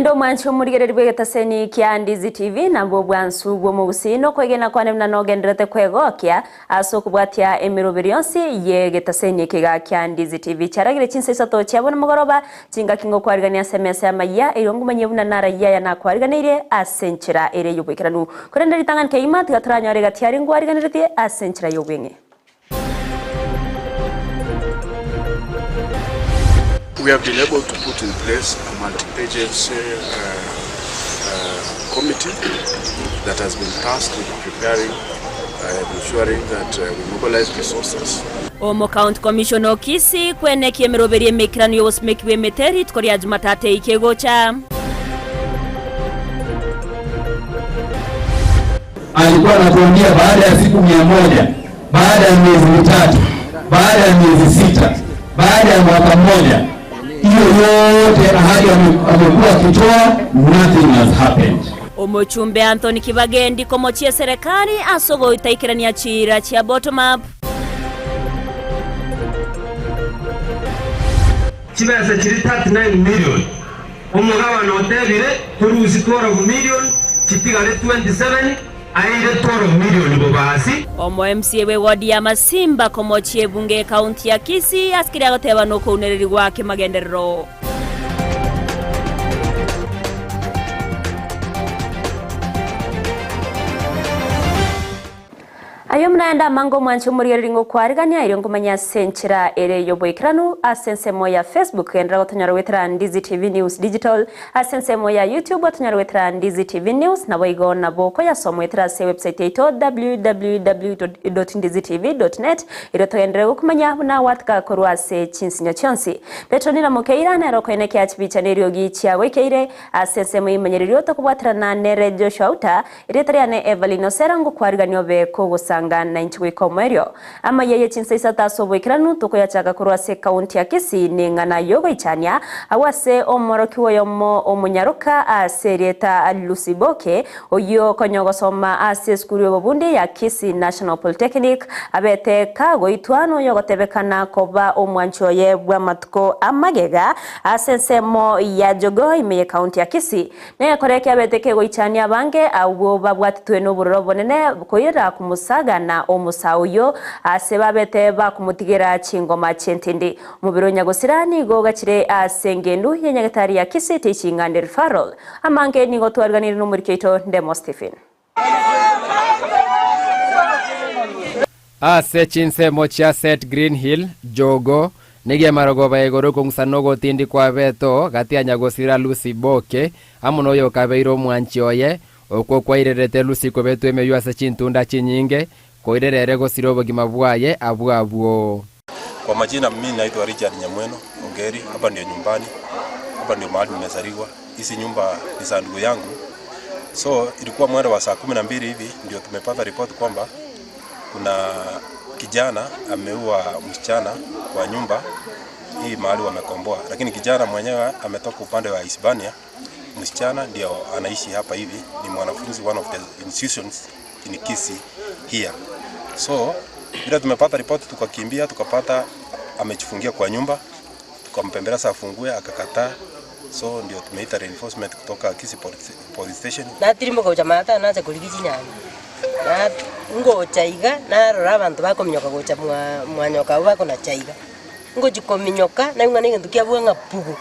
Naende omwanchi omorigereria bw'egetaseni kia Ndizi TV nabwo obwansu bw'omogusii na okwegena kwane buna nogendererete kwegokia ase okobwatia emeroberi yonsi y'egetaseni eke iga kia Ndizi TV. Chiaragire chinsa isato chia bono mogoroba, chingaki ngokwarigania ase emesa y'amayia, erio ngomanyie buna narayia aya nakwariganeirie ase enchera ere y'oboikeranu. Korende ritang'ani kegima tiga toranyore egati aria ngwariganeretie ase enchera y'obweng'e. We have been able to put in place a multi-agency committee that has been tasked with preparing and ensuring that we mobilize resources. Omo-County Commissioner o Kisii kwenekia emeroberio emeikeranu y'obosimeki bw'emete rituko ria Jumatatu eyike egocha. Alikuwa anatuambia baada ya siku 100, baada ya miezi mitatu, baada ya miezi 6, baada ya mwaka mmoja. Hiyo yote ahadi amekuwa akitoa, nothing has happened. Omochumbe Anthony Kibagendi komochia eserekari ase ogoitaikerania chiira chia bottom up. Chibesa chiria 39 million, omogabana otebire torusie 12 million chitigare 27 aire 12 million bobasi. Omo MCA bwe ward ya Masimba komochia ebunge ekaunti ya Kisii ase keria agoteba nokounererigwa kemagenderero. Ayio naende amange omwanche omorigereria ngokwarigania, erio nkomanye ase enchera ere y'oboikeranu ase ensemo ya Facebook genderera gotonyora goetera Ndizi TV News Digital, ase ensemo ya YouTube otonyore goetera Ndizi TV News, naboigo nabo okoyasoma goetera ase ewebsite yaito www.ndizitv.net erio togenderere gokomanya buna gwatuka korwa ase chinsinyo chionsi. Petronila Mokeira nere okoenekia chibicha na eriogi chiagoikeire ase ensemo y'emanyererio tokobwaterana nere Joshua Outa Erieta riane Evelyn Osera ngokwarigania obe kogosanga nainche goika omoerio. Amayia ye chinsa isato ase oboikeranu tokoyachaka korwa ase ekaunti ya Kisii neng'ana yogoichania agwo ase omworokigwa oyomo omonyaroka ase erieta Lucy Boke oyio konya ogosoma ase esukuru yobobundi ya Kisii National Polytechnic abete kagoitwa noyogotebekana koba omwanchi oye bw'amatuko amagega ase ensemo ya Jogoo ime yekaunti ya Kisii. Negekora ekiabete kegoichania abange abwo babwatetwe nobororo obonene koirera komosagana omosaa oyio ase babete bakomotigera chingoma chi'entindi. Omobere o nyagosira nigo ogachire ase engendu ya nyagetari ya Kisii Teaching and Referral. Amange nigo twariganirie nomoriki oito Ndemo Stephen. Ase chinsemo chia Set Green Hill, Jogo, nigo emarogoba ya igoro ekong'usa nogotindi kwa Beto, gati ya nyagosira Lucy Boke, amo noyokabeire omwanchi oye, okwo kwairerete Lucy kobetwa emeyio ase chintunda chinyinge, koirera ere gosiria obogima bwaye abwo abwo. Kwa majina mimi naitwa Richard Nyamweno Ongeri, hapa ndio nyumbani, hapa ndio mahali nimezaliwa. Hizi nyumba ni za ndugu yangu. So ilikuwa mwendo wa saa 12 hivi ndio tumepata ripoti kwamba kuna kijana ameua msichana kwa nyumba hii mahali wamekomboa, lakini kijana mwenyewe ametoka upande wa Hispania. Msichana ndio anaishi hapa hivi, ni mwanafunzi one of the institutions in Kisii here. So bila tumepata ripoti tukakimbia, tukapata amejifungia kwa nyumba, tukampembeleza afungue, akakataa. So ndio tumeita reinforcement kutoka Kisii police station. Natirimboka gocha maate nache korigia chinyanya, na ngocha iga, narora abanto bakominyoka gocha mwa mwanyoka abwo bakonacha iga. Ngochia kominyoka, naigwa ng'a negento kiabua ng'a pugu.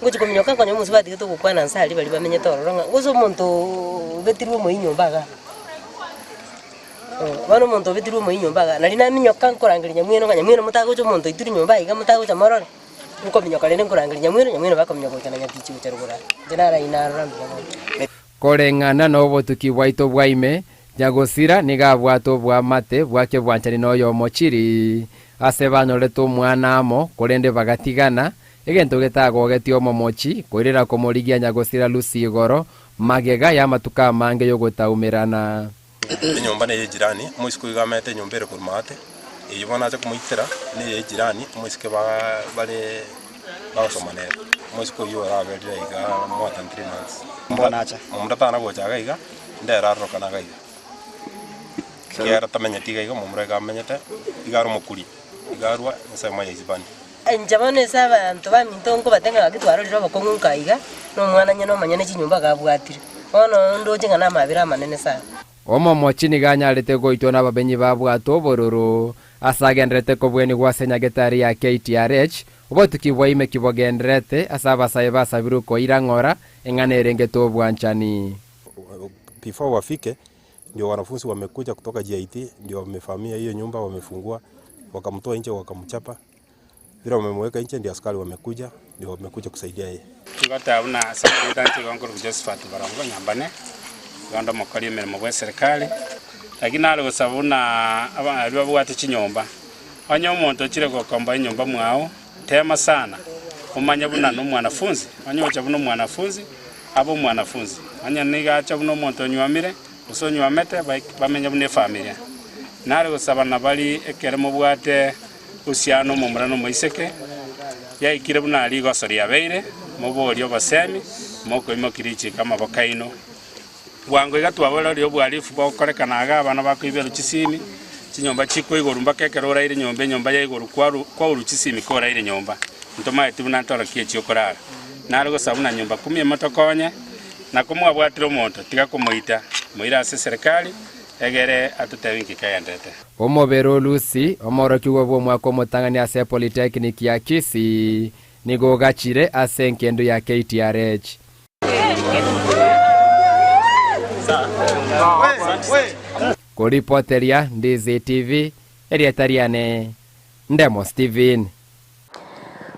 Ngochia kominyoka nkonyora omosubati gete ogokwana nse aria baria bamenyete ororo ng'a gose omonto obetirwe omoyio nyomba igaa. Bono omonto obetirwe omoyio nyomba igaa, nari naminyoka nkorangeria nyamweno ng'a nyamweno motagocha omonto oitirwe nyomba iga motagocha morore, nkominyoka rende nkorangeria nyamweno, nyamweno bakominyoka gocha na nyatichi gocha rogoro aa. Inche narayi narora mbuya mono. Koreng'ana nobotuki bwaito bwa ime, nyagosira nigo abwate oboamate bwa kebwanchani noyomo chiri, ase banyorete omwana amo, korende bagatigana, egento getagogetie omomochi, koirera komorigia nyagosira Lucy igoro, magega y'amatuko amange y'ogotaumerana. Enyomba neye ejirani, omoiseke oiga amete enyomba ere korwa maate, eyio bono acha komoitera, neye ejirani, omoiseke bare bagosoma nere. Omoiseke oyio oraberire iga more than 3 months. Momura tana gocha iga iga, ndere arorokana iga iga. Ekiagera tamenyeti iga iga, momura iga amenyete, iga are omokuri, iga arwa ensemo ya Hispania. Inche bono ase abanto baminto nkobatebi ng'a gaki twarorire obokong'u nka iga, na omwana onye nomonyene chinyomba iga abwatire. Bono ndoche ng'a namabera amanene sana. Omomochi nigo anyarete goitwa nabamenyi babwate obororo ase agendererete kobwenigwa ase nyagetari ya KTRH, obotuki bwa ime kibogendererete ase abasae basabirwe koira ng'ora eng'ana erengete obwanchani. Before wafike ndio wanafunzi wamekuja kutoka GIT ndio wamevamia hiyo nyumba wamefungua wakamtoa nje wakamchapa, vile wamemweka nje ndio askari wamekuja ndio wamekuja kusaidia yeye. Ngoteba buna ase amarieta inche igo nkorokwa Josephat Barongo Nyambane, igo nde omokori emeremo bw'eserekari, lakini nare gosaba buna abaria babwate chinyomba, onye omonto ochire gokomboa enyomba mwao, tema sana omanye buna nomwanafunzi, onye ocha buna omwanafunzi, abe omwanafunzi, onye nigo acha buna omonto onywomire, gose onywomete, bamenye buna efamilia. Nare gosaba nabari ekero mobwate Usiano omomura na omoiseke, yaikire buna rigoso riabeire, moborie obosemi, mokoimokia richiiko amaboko aino. Bwango iga twaboreire obohalifu bogokorekana iga, abana bakoiberwa chisimi, chinyomba chikwa igoro mpaka ekero oraire nyomba enyomba ya igoro kwaurwa chisimi koraire nyomba. Ntomaeti buna ntorokie echio okorara. Nare gosaba buna nyomba kumi emotokonye, na komwabwatire omonto, tiga komoita, moire ase eserekari, egere atotebie inki kegenderete. Omobere o Lucy, omorokigwa bw'omwaka omotang'ani ase Polytechnic ya Kisii, nigo ogachire ase engendu ya KTRH. Koripoteria Ndizi TV, erieta riane Ndemo Stephen.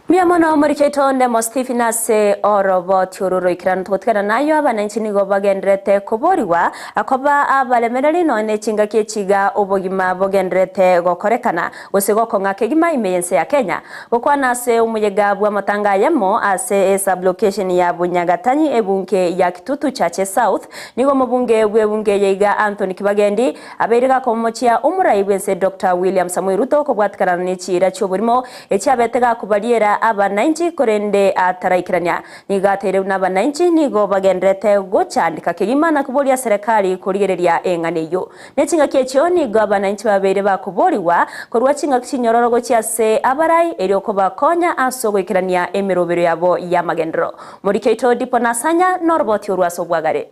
Mbuya mono moriche Ndemo Stephen ase oroboti oro roikeranu togotigana nayo abananchi nigo bagendererete koborigwa koba abaremereri nonya ne chingaki echiga obogima bogendererete gokorekana gose gokong'a kegima ime y'ense ya Kenya. Gokwana ase omoyega bw'amatanga ayemo ase esublocation ya Bunyagatanyi ebunge ya Kitutu Chache South nigo omobunge bw'ebunge eye iga Anthony Kibagendi abeire gakomomochia omorai bw'ense Doctor William Samoei Ruto kobwatikana ne chiira chi'oborimo echiabete gakobariera abanainchi korende ataraikerania. Nigo ateire buna abanainchi nigo bagendererete gochandeka kegima na koboria serekari korigereria eng'ana eyio. Ne chingaki echio nigo abanainchi babeire bakoborigwa korwa chingaki chinyororo gochia ase abarai erio kobakonya ase ogoikerania emerobero yabo y'amagenderero. Morike oito Dipo Nasanya noroboti orwo ase obwagare.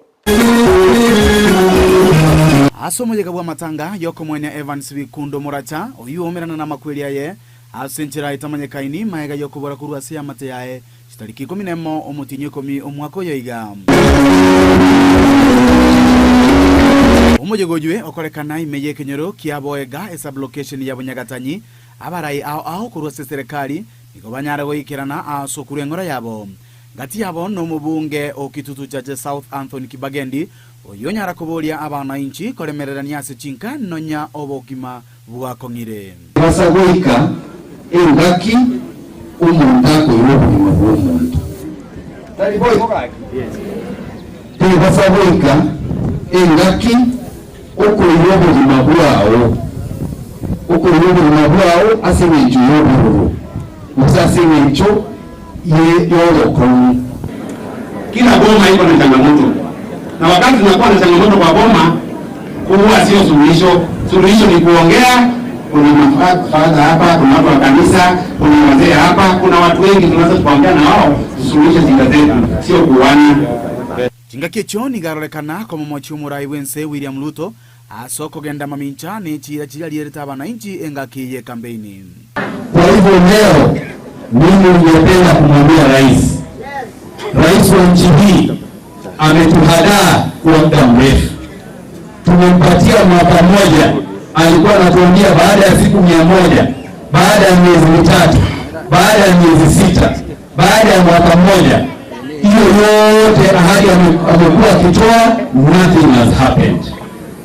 Ase omoyega bw'amatanga y'okomoenia Evans Bikundo Moracha, oyio oumerana namakweri aye ase enchera etamanyekaini magega y'okobora korwa ase eamate yaye chitariki ikomi nemo omotienyi oikomi omwaka oyo iga. Omoyega oywe okorekana ime y'ekenyoro kia Boega esub-location ya Bunyagatanyi, abarai ao ao korwa ase eserekari nigo banyare goikerana ase okorwa eng'ora yabo. Gati yabo nomobunge o Kitutu Chache South Anthony Kibagendi, oyio onyara koboria abanainchi koremererania ase chinka nonya obogima bwakong'ire. Basa goika engaki omonto akoira obogima bw'omonto. Tari boigo gaki? Tebasa goika engaki okoira obogima bwao, okoira obogima bwao ase engencho y'obororo, gose ase engencho ye y'obokong'u. Kila boma iko na changamoto, na wakati tunakuwa na changamoto kwa boma, kuua sio suluhisho. Suluhisho ni kuongea. Kuna mafadha hapa, kuna watu wa kanisa, kuna wazee hapa, kuna watu wengi tunaweza tukaongea na wao tusuluhishe shida zetu, sio kuuana. Chingaki echio nigo arorekana komomochia omorai bw'ense William Ruto ase okogenda mamincha ne chiira chiria arierete abanainchi engaki y'ekampeini. Kwa hivyo leo mimi ningependa kumwambia rais, rais wa nchi hii ametuhadaa kwa muda mrefu, tumempatia mwaka mmoja. Alikuwa anatuambia baada ya siku 100, baada ya miezi mitatu, baada ya miezi 6, baada ya mwaka mmoja. Hiyo yote ahadi amekuwa akitoa, nothing has happened.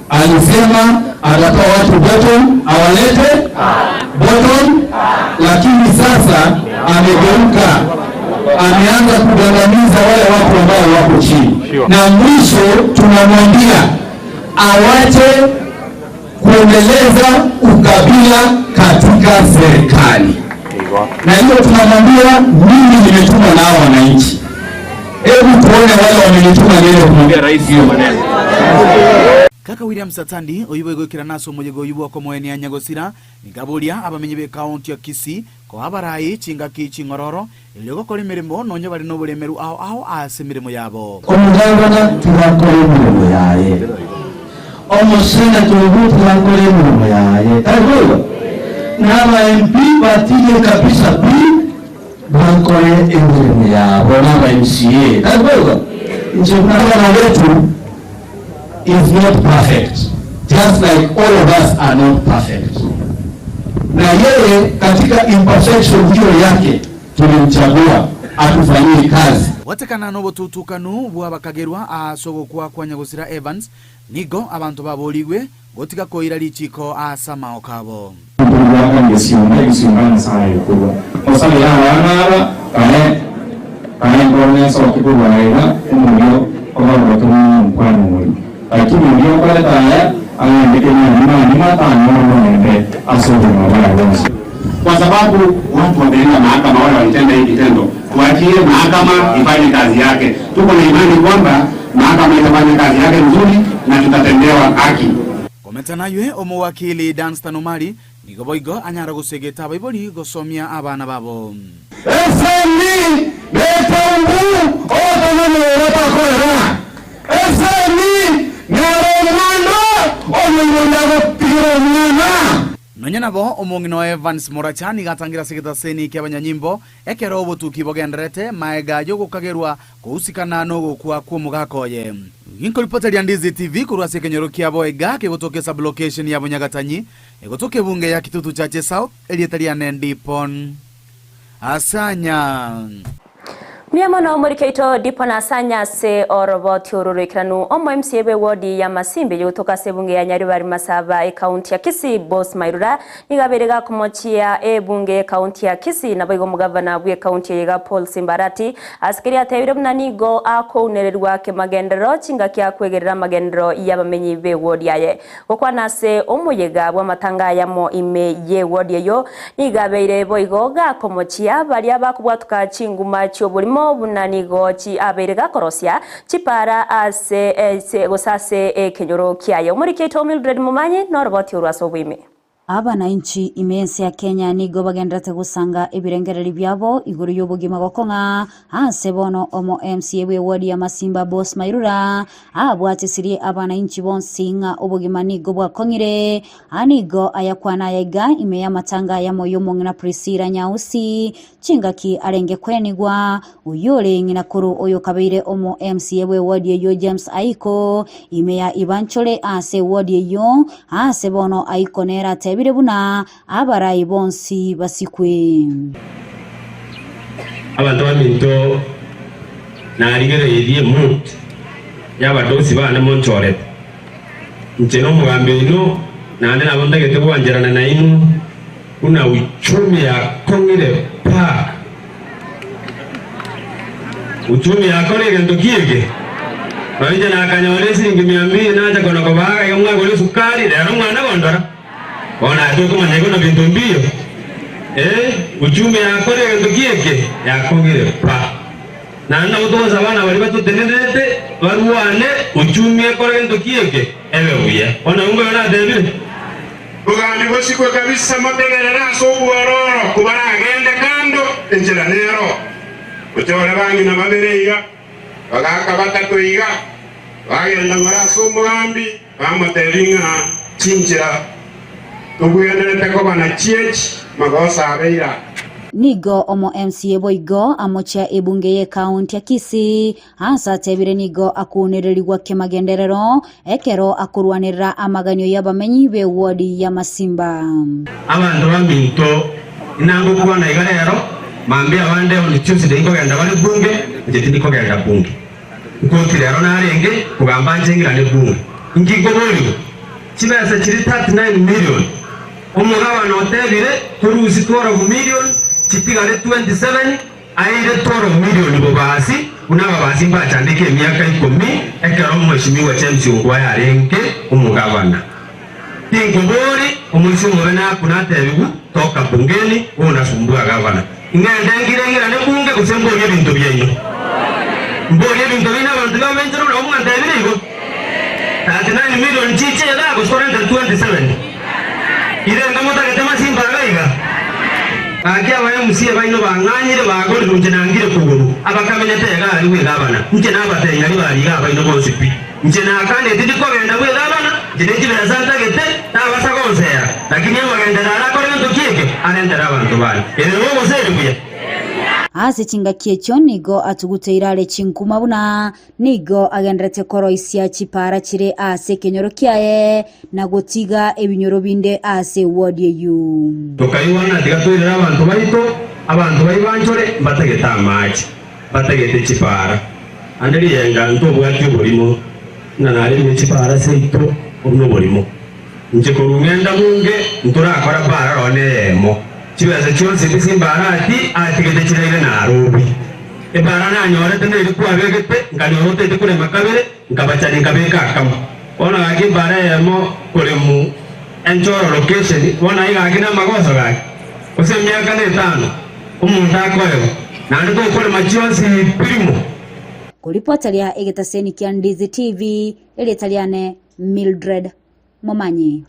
Alisema atatoa watu bottom, awalete bottom, lakini sasa amegeuka, ameanza kugandamiza wale watu ambao wako chini. Na mwisho tunamwambia awache kuendeleza ukabila katika serikali. Na hiyo tunamwambia, mimi nimetumwa na hao wananchi. Hebu tuone wale wamenituma niende kumwambia rais hiyo maneno. Kaka William Satandi, oyio boigoikerana ase omoyega oyio bw'okomoenia nyagosira, nigo aboria abamenyi b'ekaunti ya Kisii koa abarai chingaki ching'ororo erio gokora emeremo nonya bare noboremeru ao ao ase emeremo yabo. Omogabana tigakora emeremo yaye, omoseneta oyio tigakora emeremo yaye, tari boigo? Na aba MP batige kabisa pi bakore emeremo yabo, na aba MCA, tari boigo? Inche buna Gavana wetu is not perfect just like all of us are not perfect, na yeye katika imperfection hiyo yake tulimchagua atufanyie kazi. Gwatekana nobotutukanu bw'abakagerwa ase ogokwa kwa nyagosira Evans, nigo abanto baboorigwe gotiga koira richiiko ase amaoko abo. Nkoruaka ngesiomba egesiomba Nyasae okorua. Mosabere abana aba, kae kae nkoro nensoke korwa aiga omorio ogaruroke buna omokwana oria. Lakini oria okoreta aya agende kenyoro nyuma nyuma tanyora omorembe ase obogima bwaye bwonsi. Kwa sababu watu wameenda mahakama, wale walitenda hii kitendo, tuachie mahakama ifanye kazi yake. Tuko na imani kwamba mahakama itafanya kazi yake nzuri na tutatendewa haki. Komenta naywe omowakili Danstan Omari nigo boigo anyara gosegeta abaibori gosomia abana babo. Esemi nekeumbu ogotenenera takorera, esemi nere omwando omoibori agotigera omwana. Nonya nabo, omong'ina o Evans Moracha nigo atangire ase egetaseni ki'abanyanyimbo ekero obotuki bogendererete maega y'ogokagerwa Kousikana nogokwa kw'omogaka oye. Ginkoripoteria Ndizi TV korwa ase ekenyoro kia Boega kegotoka esub-location ya Bunyagatanyi, egotoka ebunge ya Kitutu Chache South, erieta riane Dipon Asanya. Mbuya mono omoriki oito Dipon Asanya ase oroboti oro roikeranu omo MCA bwe ward ya Masimba eye gotoka ase ebunge ya Nyaribari Masaba ecounty ya Kisii Boss Mairura Nigo abeire gakomochia ebunge y'ekaunti ya Kisii naboigo omogavana bw'ekaunti eye iga Paul Simbarati ase keria atebire buna nigo akounererwa kemagenderero chingaki akwegerera amagenderero y'abamenyi b'ewodi aye. Gokwana ase omoyega bw'amatanga ayamo ime y'ewodi eyio nigo abeire boigo gakomochia baria bakobwatuka chinguma chi'oborimo buna nigo chi abeire gakorosia chipara ase gose ase ekenyoro kiaye. Omoriki oito Mildred Momanyi noroboti orwo ase oboime. Abananchi ime y'ense ya Kenya nigo bagendererete gosanga ebirengererio biabo igoro y'obogima gokong'a ase bono omo MCA bw'eward ya Masimba Boss Mairura abwatisirie abananchi bonsi ng'a obogima nigo bwakong'ire. Aya nigo ayakwana aya iga ime y'amatanga ayamo y'omong'ina Priscilla Nyausi Chingaki arenge kwenigwa, oyio ore ng'ina korwa oyokabeire omo MCA bw'eward eyio James Aiko, ime ya Ibanchore ase eward eyio, aase bono Aiko nere atebire buna abarai bonsi basikwe. Abanto baminto, narigereirie emood y'abadosi bane monchorete. Inche nomogambi oino, naende nabo ntagete gwancherana nainwe. Buna uchumi yakong'ire pa. Uchumi yakora egento ki eke? Nonya inche nakanyora esiringi mia mbili nacha kona kobaa iga mwagora esukari rero mwana gondora. Bono aye tokomanya igo na binto mbiyo. Eh, uchumi yakora egento ki eke? Yakong'ire pa. Naende nabo togosaba abana baria batotenenerete barwane uchumi ekore gento ki eke? Ebe buya. Bono abwo mbabe natebire. Bogambi bosikwe kabisa, motegerere ase obwororo, kobaragende kando, enchera nero. Ochore bang'ina babere iga, bagaaka batato iga, bagenda ng'ora ase omogambi, bamotebia ng'a chinchera tobwenerete koba nachio echi, magoso abeire aya. Nigo omo MCA boigo amochia ebunge y'ecounty ya Kisii Ase atebire nigo akounererigwa kemagenderero ekero akorwanerera amaganio y'abamenyi b'ewodi ya Masimba. Abanto baminto, inangokwana iga rero, mambia abande on Tuesday nkogenda bare bunge, inche tindi kogenda bunge. Nkoti rero narenge kogamba nche ng'irane bunge. Inki nkoborigwa? Chibesa chiri 39 million, omogabana otebire torusie 12 million chitigare 27, Aire 12 million bobasi, buna ababasi mbachandeke emiaka ikomi ekero Omweshimiwa James Ongwae arenge omogabana. Tinkobori, omoisia omobe nakune atebigwe, Toka bungeni, wewe unasumbua gavana. Ing'ende ngire ng'irane bunge gose mborie ebinto biaino? Mborie ebinto biaino abanto bamenchere buna nabo mwantebire igo? 39 million chiche iga gose torente 27? Irenga motagete masimba iga iga? Gaki aba MCA baino bang'anyire bagorirwe inche nangire kogoro abakamenyete iga aria bw'egabana inche nabatebia nario baria iga abaino bonsi pi. Inche nakaneti ndikogenda bw'egabana inche ne chibesa ntagete nabasa gonsera lakini amagenderero arakore gento ki eke arentere abanto bane. Ere nigo gose ere buya? Ase chingaki echio nigo atuguteire are chinkuma buna nigo agenderete koroisia chipaara chire ase ekenyoro kiaye na gotiga ebinyoro binde ase ewodi eyio. Tokaigwana tiga toirere abanto baito, abanto baria banchore mbatagete amache, mbatagete chipaara. Ande riyenga ntobwati oborimo, ng'a naremire chipaara seito obo noborimo. Inche korwa ng'enda bunge ntorakora paara rono eyemo. Chibesa chionsi pi simbarati atigete chiraire Nairobi. Epaara nanyorete neri kwabegete nkanyora otaete korema kabere nkabachani nkabeka akamo. Bono gaki epaara eyemo koremu enchoro location bono aye gaki namagoso gaki. Gose emiaka netano omonto akoegwa naende tokorema chionsi pirimo. Koripota ria egetaseni kia Ndizi TV, erieta riane Mildred Momanyi.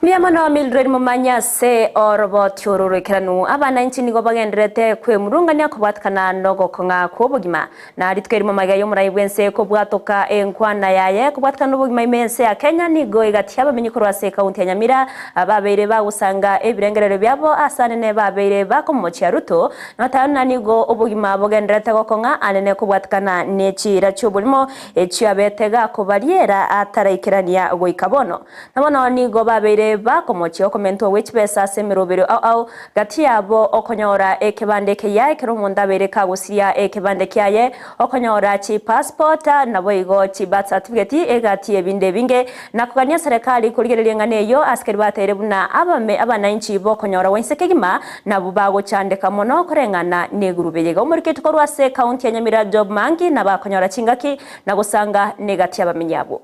Mbuya mono Mildred Momanyi ase oroboti oro rw'ekeranu. Abananchi nigo bagendererete kwemurungania kobwatikana nogokong'a kw'obogima. Na rituko erimo magega y'omorai bw'ense kobwatoka enkwana yaye kobwatikana n'obogima ime y'ense ya Kenya nigo egati y'abamenyi korwa ase ekaunti ya Nyamira babeire bagosanga ebirengererio biabo ase anene babeire bakomomochia Ruto notayona nigo obogima bogendererete gokong'a anene kobwatikana ne chiira chi'oborimo Echio abete gakobariera ataraikerania goika bono. Na bono nigo babeire bakomochia okomentwa gwe chibesa ase emeroberio ao ao, gati yabo okonyora ekebande ekeyia ekero omonto abeire kagosiria ekebande kiaye, okonyora chipassport, naboigo chi birth certificate egati y'ebinde ebinge, na kogania serekari korigereria eng'ana eyio asikari bateire buna abame abanainchi bokonyora gwa inse kegima Nabwo bagochandeka mono koreng'ana negurube eye. Iga omoriketi korwa ase ekaunti ya Nyamira Job Mangi nabo akonyora chingaki na gosanga negati y'abamenyi abwo.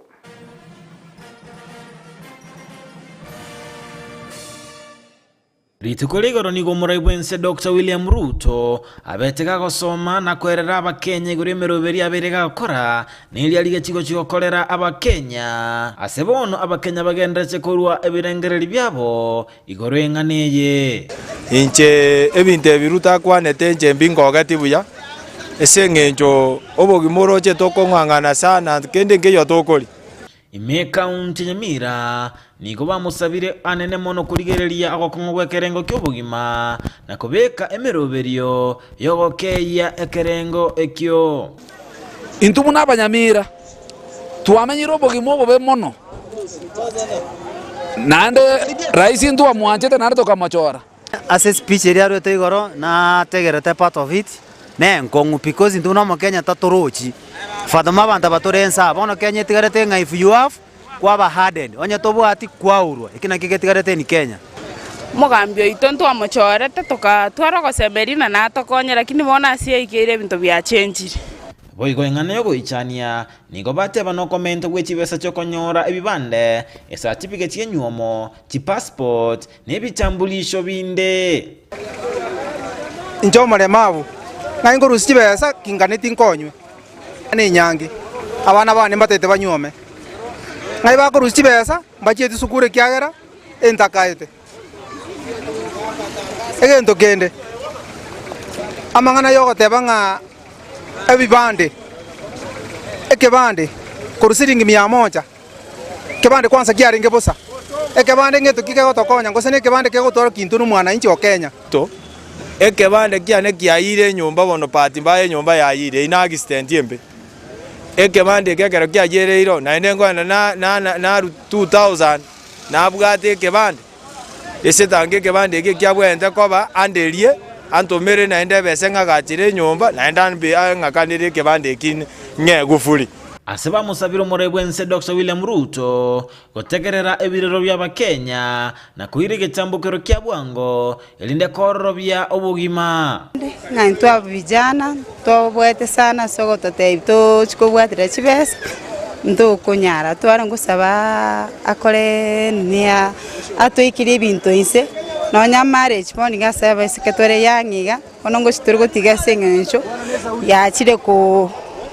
Rituko ria igoro nigo omorai bw'ense Doctor William Ruto abete gagosoma na koerera abakenya igoro y'emeroberi abeire gagokora Neria rigechi gochia gokorera Abakenya. Ase bono Abakenya bagenderete korua ebirengererio biabo igoro y'eng'ana eye. Inche ebinto ebi Ruto akwanete inche mbingogeti buya, ase eng'encho obogima oroche tokong'ang'ana sana kende nkeiyo tokoria. Ime ekaunti ya Nyamira nigo bamosabire anene mono korigereria ogokong'u gw'ekerengo ki'obogima na kobeka emeroberio y'ogokeyia ekerengo ekio. Intwe buna abanyamira twamenyire obogima obobe mono, naende rais ntwamwanchete naende tokamochora. Ase espeech eria arwete igoro nategerete part of it, ne enkong'u because intwe buna omokenya tatorochi furthermore abanto aba tore ense aa, bono Kenya etigarete ng'a if you have, kwaba hardened, onye tobwati kwaurwa, eki nakio getigarete in Kenya. Omogambi oito ntwamochorete tokatwara ogosemeria na natokonye lakini bono ase yaikeire ebinto biachenchire. Boigo eng'ana y'ogoichania nigo bateba nokomenta gwe chibesa chi'okonyora ebibande, esatibigeti y'enyuomo, chipassport, na ebitambulisho binde. Inche omoremavu, ng'ai nkorusia chibesa kinganeti nkonywe nenyangi, abana bane mbatete banyuome. Ng'ai bakorusia chibesa mbachieti sukuru ekiagera entakaete. Egento kende, amang'ana yogoteba ng'a ebibande, ekebande korwa siringi mia moja. Ekebande kwansa kiarenge bosa, ekebande ngento ki kegotokonya, gose nekebande kegotwara kinto nomwananchi o Kenya? To, ekebande kiane kiayire enyomba bono bahati mbaya enyomba yayire eye na accident embe. Ekebande eke ekero kiayereire oo naende nkoenda na na na narwa 2000 nabwate ekebande, esetange ekebande eke ekiabwenerete koba anderie, antomere naende ebese ng'agachere enyomba naende ambe ang'akanere ekebande eki ng'egwe furi. Ase bamosabire omorai bw'ense Doctor William Ruto gotegerera ebirero bi'Abakenya na koira egetambokero kia bwango erinde koororobia obogima. Ng'a intwe aba vijana ntobwete sana ase ogototebia tochi kobwatera chibesa, ntokonyara tware ngosaba akore nini atoikerie ebinto inse, nonya marriage bono iga ase abaiseke tore young iga. Bono ngochia tore gotiga ase eng'encho yachire ko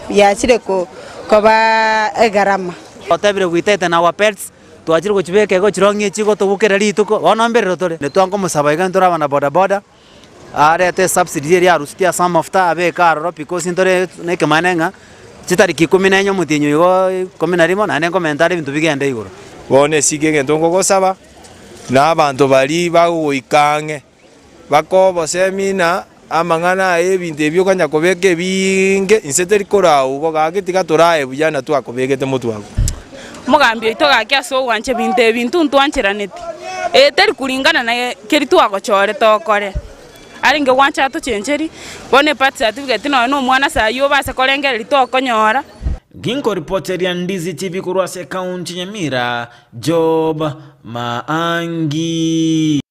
yachire ko koba egarama. Otebire we tighten our belts, twachire gochibeka igo chirong'i echi gotobukera rituko, bono mbirero tore. Netwankomosaba iga intore abana boda boda, arete esubsidy eria arusitie ase amafuta abeke aroro because intore na ekemanene ng'a chitariki ikomi na enye omotienyi oyo igo ikomi na rimo naende nkomenta are ebinto bigende igoro. Bono esike egento nkogosaba, na abanto baria bagogoika ang'e, bakobosemia na amang'ana aya ebinto ebi okanya kobeka ebiinge, inse teri koraa igo, gaki tiga torae buya na twakobegete motwe agwo. Omogambi oito gaki ase ogwancha ebinto ebi intwe ntwancheraneti, eye teri kuringana na keri twagochorete okore. Arenge gwancha atochencheri, bono ebirth certificate nonya na omwana ase ayio obase korengereria tokonyora. Ginkoripoteria Ndizi TV korwa ase ekaunti ya Nyamira, Job Maangi.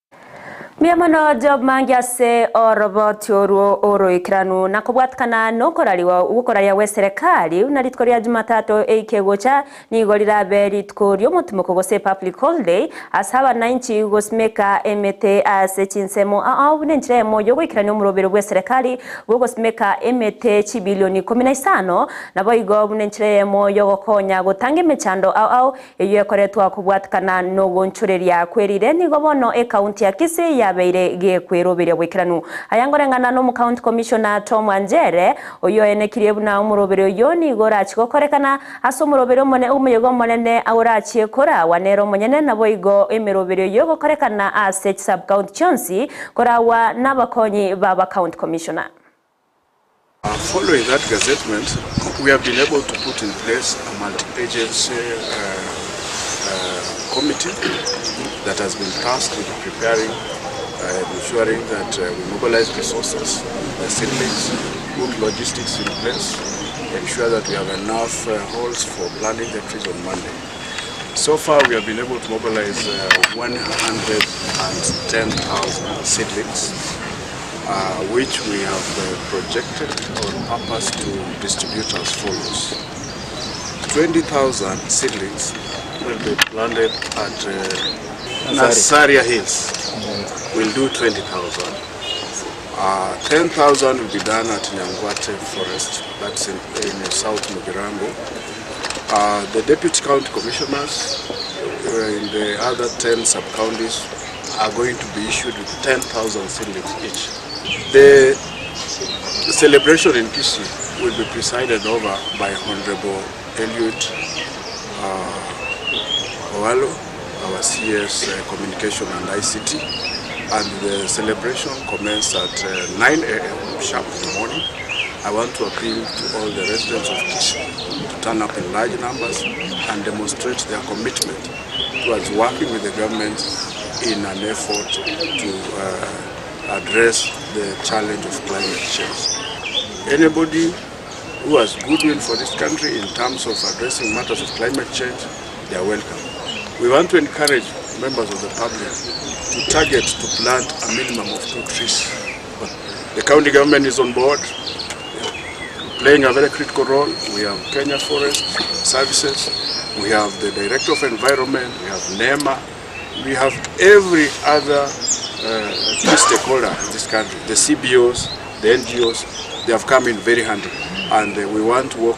Mbuya mono Job Maangi ase oroboti orwo oroikeranu na kobwatikana nokorariwa gwokoraria gwe serikali buna rituko ria Jumatatu eike gocha nigo rirabe rituko riomotimoko gose public holiday ase abananchi gosimeka emete ase chinsemo ao buna enchera emo yogoikerania omorobero bwe serikali bwogosimeka emete chibilioni 15 nabo igo buna enchera emo yogokonya gotanga emechando ao ao eyo ekoretwa kobwatikana nogonchoreria kwerire nigo bono ekaunti ya Kisii yabeire gekweroberia bwekeranu ayangoreng'ana no county commissioner Tom Anjere oyo enekirie buna omorobero oyo nigo orachi gokorekana ase omorobero omone omoyega omonene aorachie korawa nero omonyene nabo igo emerobero eyo gokorekana ase sub county chionsi korawa n'abakonyi baba county commissioner. Following that gazettement, we have been able to put in place a multi-agency committee that has been tasked with preparing and ensuring that we mobilize resources, the seedlings, put logistics in place, ensure that we have enough halls for planting the trees on Monday. So far, we have been able to mobilize 110,000 seedlings, which we have projected on purpose to distribute as follows. 20,000 seedlings will be planted at Nasaria Hills. We'll do 20,000. 10,000 will be done at Nyangwate Forest, that's in South Mugirango. The deputy county commissioners in the other 10 sub-counties are going to be issued with 10,000 seedlings each. The celebration in Kisii will be presided over by Honorable Eliud Owalo, our CS Communication and ICT, and the celebration commences at 9 a.m. sharp in the morning. I want to appeal to all the residents of Kisii to turn up in large numbers and demonstrate their commitment towards working with the government in an effort to address the challenge of climate change. Anybody who has goodwill for this country in terms of addressing matters of climate change, they are welcome. We want to encourage members of the public to target to plant a minimum of 2 trees. The county government is on board, playing a very critical role. We have Kenya Forest Services, we have the Director of Environment, we have NEMA, we have every other key stakeholder in this country, the CBOs, the NGOs, they have come in very handy, and we want to work.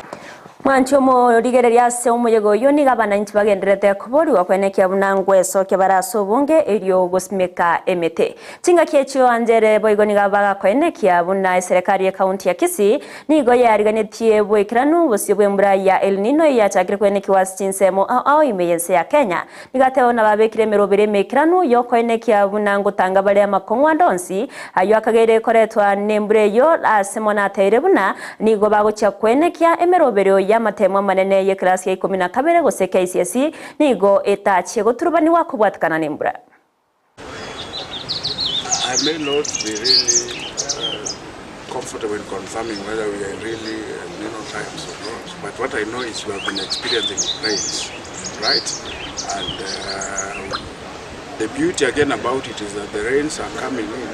Mwancho omorigereria ase omoyega oyo nigo abananchi bagenderete koboriwa kwenekia buna ngwesokia barase obonge erio gosimeka emete chingaki echio anjere boigo nigo bagakoenekia buna eserekari ekaunti ya Kisii nigo yariganetie bwekeranu bosio bwa embura ya El Nino eyachakire kwenekiwa ase chinsemo ao ao ime yense ya Kenya nigateba na babekire emerobere emekeranu yokoenekia buna ngotanga bare amakong'u ndonsi ayo akagere koretwa nembura eyo ase monateire buna nigo bagochia kwenekia emerobere ya amatemo amanene ye class ya 12 gose KCSE nigo etachie goturubaniwa kobwatikana nembura. I may not be really comfortable in confirming whether we are in really El Nino times or not, but what I know is we have been experiencing rains, right? And the beauty again about it is that the rains are coming in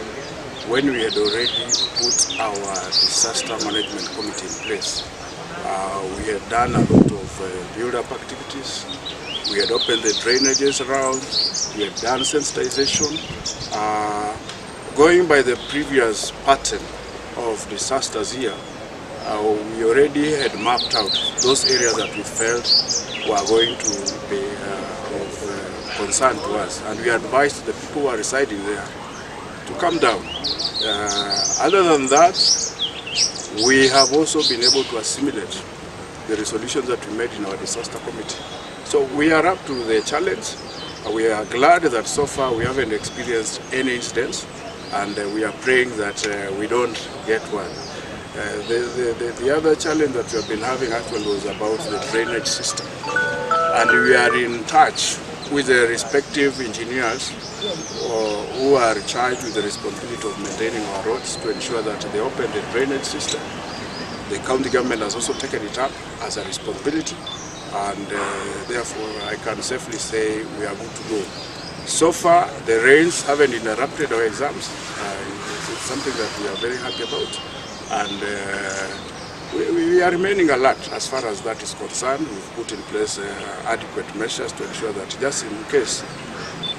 when we had already put our disaster management committee in place. We had done a lot of build-up activities. We had opened the drainages around. We had done sensitization. Going by the previous pattern of disasters here, Uh, we already had mapped out those areas that we felt were going to be uh, of uh, concern to us, and we advised the people who are residing there to come down. Uh, other than that, we have also been able to assimilate the resolutions that we made in our disaster committee. So we are up to the challenge. We are glad that so far we haven't experienced any incidents, and uh, we are praying that uh, we don't get one. Uh, the, the, the, the other challenge that we have been having actually was about the drainage system. And we are in touch with the respective engineers uh, who are charged with the responsibility of maintaining our roads to ensure that they open the drainage system. The county government has also taken it up as a responsibility, and uh, therefore I can safely say we are good to go. So far, the rains haven't interrupted our exams. Uh, it's, it's something that we are very happy about, and uh, we, we are remaining alert as far as that is concerned. We've put in place uh, adequate measures to ensure that just in case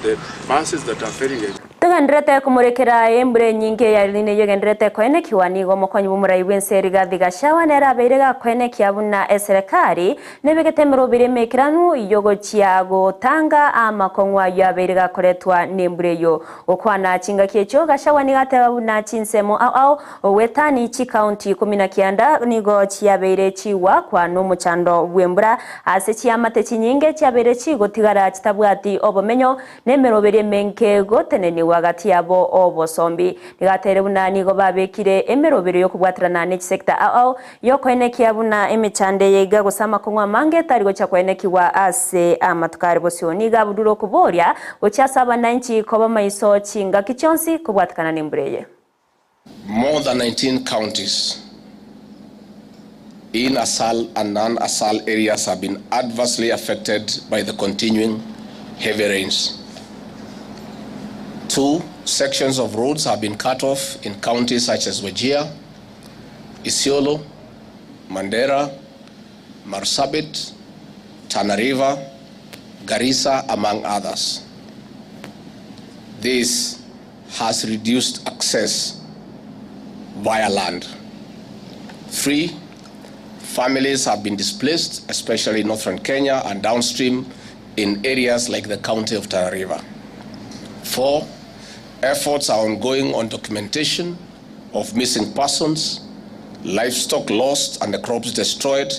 the buses that are failing Tugenderete kumurekera embura enyinge yarine yogenderete koenekiwa nigo omokonyi bw'omorai bw'ense Rigathi Gachagua nere abeire gakoenekia buna eserekari nebegete emerobere emekeranu yogochia gotanga amakong'u ayo abeire gakoretwa n'embura eyo. Gokwana chingaki echio Gachagua nigo ateba buna chinsemo ao ao owetani chikaunti 19 nigo chiabeire chiwakwa n'omochando bw'embura ase chiamate chinyinge chiabeire chigotigara chitabwati obomenyo n'emerobere emenke goteneniwa hagati yabo obosombi. Nigatere buna nigo babekire emerobero yokubwatirana n'echisekta ao yokoenekia buna emechande yeiga gose amakong'u amange tari gocha koenekiwa ase amatukari bosio. Niga abudure okuboria gochia ase abananchi koba maiso chingaki chionsi kobwatikana n'embura eye. More than 19 counties in ASAL and non-ASAL areas have been adversely affected by the continuing heavy rains. 2 sections of roads have been cut off in counties such as Wajir, Isiolo, Mandera, Marsabit, Tana River, Garissa, among others. This has reduced access via land. 3, families have been displaced, especially in northern Kenya and downstream in areas like the county of Tana River. 4, efforts are ongoing on documentation of missing persons, livestock lost and the crops destroyed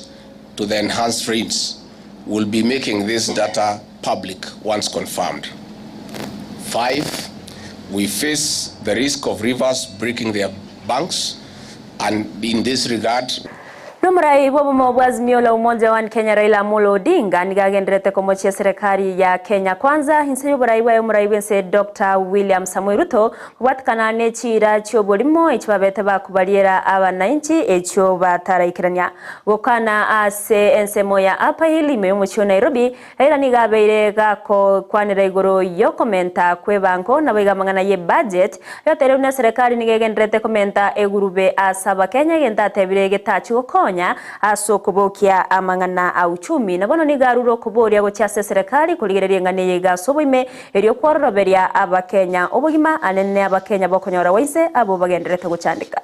to the enhanced rains. We'll be making this data public once confirmed. 5, we face the risk of rivers breaking their banks, and in this regard, Nomurai bw'obumo bwa Azimio la Umoja wa Kenya Raila Amolo Odinga nigagenderete komochia serikali ya Kenya Kwanza inse y'oburai bwayo omurai bwense Dr. William Samoei Ruto kobwatikana n'echiira chi'oborimo echibabete bakubariera abananchi echio bataraikerania gokana ase ensemo ya Upper Hill ime y'omochi o Nairobi. Raila niga abeire gakokwanera igoro y'okomenta kw'ebango nabo iga amang'ana ye budget yotere buna serikali niga egenderete komenta egurube ase abakenya egento atebire getachi gokonya ase okobokia amang'ana a uchumi. Nabono niga arure okoboria gochia ase serikali korigereria eng'ana eye iga ase oboime erio kwororoberia abakenya obogima anene abakenya bokonyora waise abo bagenderete gochandika.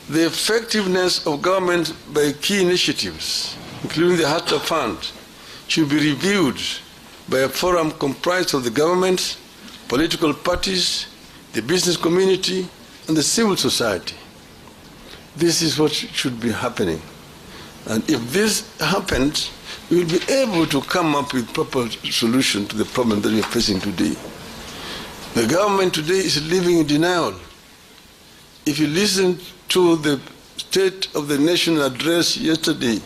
The effectiveness of government by key initiatives, including the Hustler Fund, should be reviewed by a forum comprised of the government, political parties, the business community, and the civil society. This is what should be happening. And if this happens, we will be able to come up with proper solution to the problem that we are facing today. The government today is living in denial. If you listen to the State of the Nation address yesterday,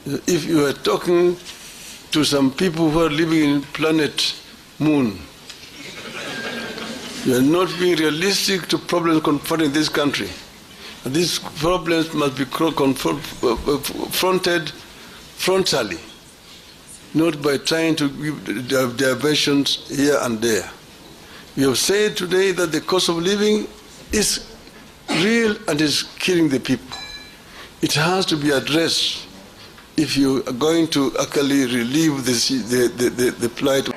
if you are talking to some people who are living in planet Moon, you are not being realistic to problems confronting this country. And these problems must be confronted frontally, not by trying to give diversions here and there. We have said today that the cost of living is real and is killing the people. It has to be addressed if you are going to actually relieve the plight.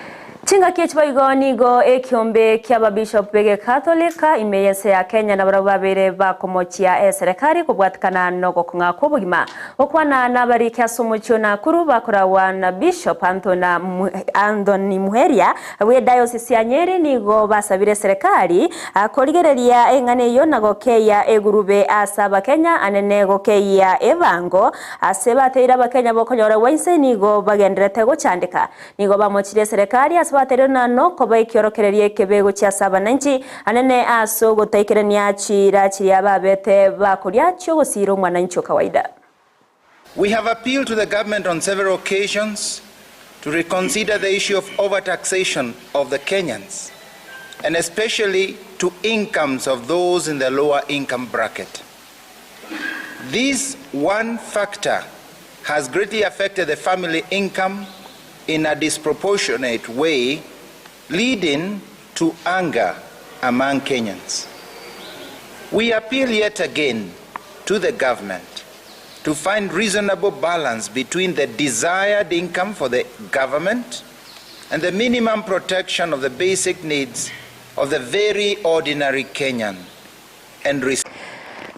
Chingaki echi boigo nigo ekiombe kia ababishop b'Egekatholika ime y'ense ya Kenya nabarabwo babeire bakomochia eserekari kobwatikana nogokong'a kw'obogima. Gokwana nabariki ase omochie o Nakuru bakoragwa na Bishop Anthony Muheria bw'Ediocese ya Nyeri nigo basabire eserekari korigereria eng'ana eyio na gokeyia egurube ase abakenya anene gokeyia ebango ase bateire abakenya bokonyorerwa inse nigo bagendererete gochandeka. Nigo bamochirie eserekari ase bateire na nokoba ekiorokererio ekebe gochia ase abananchi, anene ase ogotaikerania chiira chiria babete bakoria chi'ogosiira omwananchi o kawaida. We have appealed to the government on several occasions to reconsider the issue of overtaxation of the Kenyans and especially to incomes of those in the lower income bracket. This one factor has greatly affected the family income in a disproportionate way, leading to anger among Kenyans. We appeal yet again to the government to find reasonable balance between the desired income for the government and the minimum protection of the basic needs of the very ordinary Kenyan and